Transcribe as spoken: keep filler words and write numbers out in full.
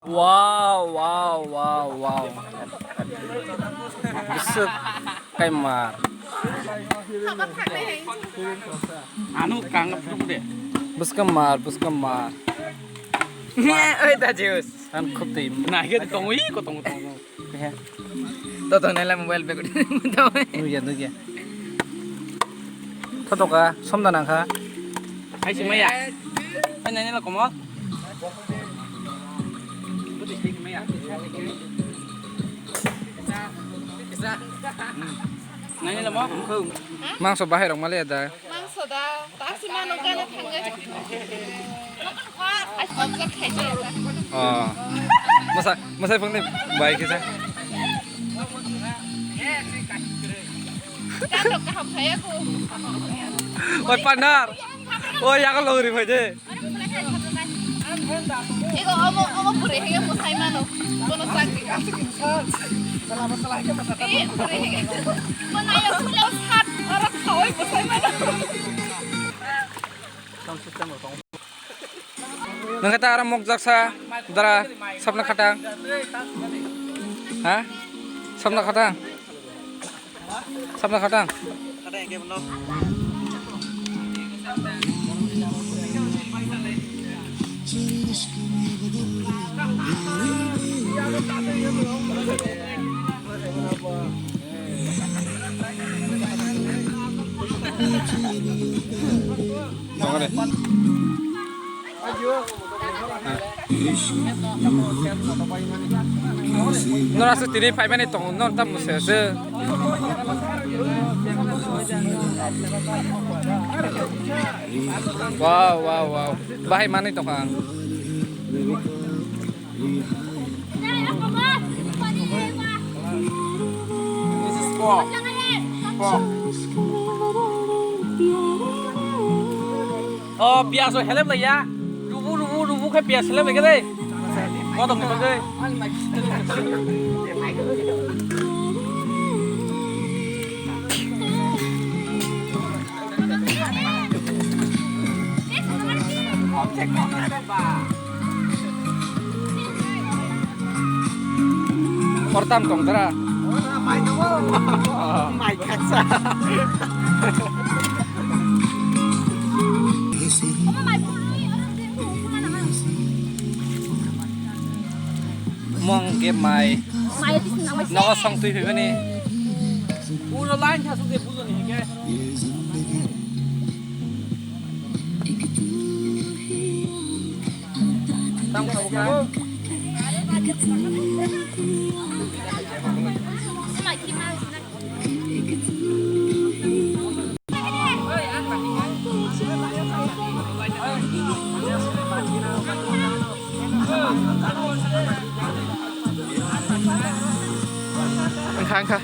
Wow, wow, wow, wow. Bwswk kaimar. Ano kang phuru de. Bwswk kaimar, bwswk kaimar. Oi da juice. Ang khub twi. Nahigit tongwi ko tong tong. He. To to nela mobile bag. Nugya, nugya. Thotoka, somda nangkha. Hai si maya. Hai nani lo komo. Nani lo mo. Mangso bahai rok mali ada. Mangso da, tasi mano gana thangwi. Ai, object khai se. Oh. Masa, masa phone ni bai kisa. Katok kaham khai aku. Oi, partner. Oi, yago logri phai de. Ego omo, omo bwrwi hwnwi mwsai mano. Bono chakri. Eh, bwrwi hwnwi. Bo naiya phuleo sat, oro khaui mwsai mano. Nang kata ara mok jaksa, dara, sapna khatang. Ha? Sapna khatang. Sapna khatang. Nora se tini paimani tong non tam se se. Wow, wow, wow. Bahai mani tongkha. This is pork. Pork. Oh, piyaj o helep laiya. Rubu, rubu, rubu khe piyaj helep laikha dei. Kotok ni bagwi. Portam tong dara. Mai tongo. Mai khatsa. Mong ge mai. Nogo song twi phai bani. Puro line kha suk de bujo ni hike. Tam kha buka. Wngkha, wngkha.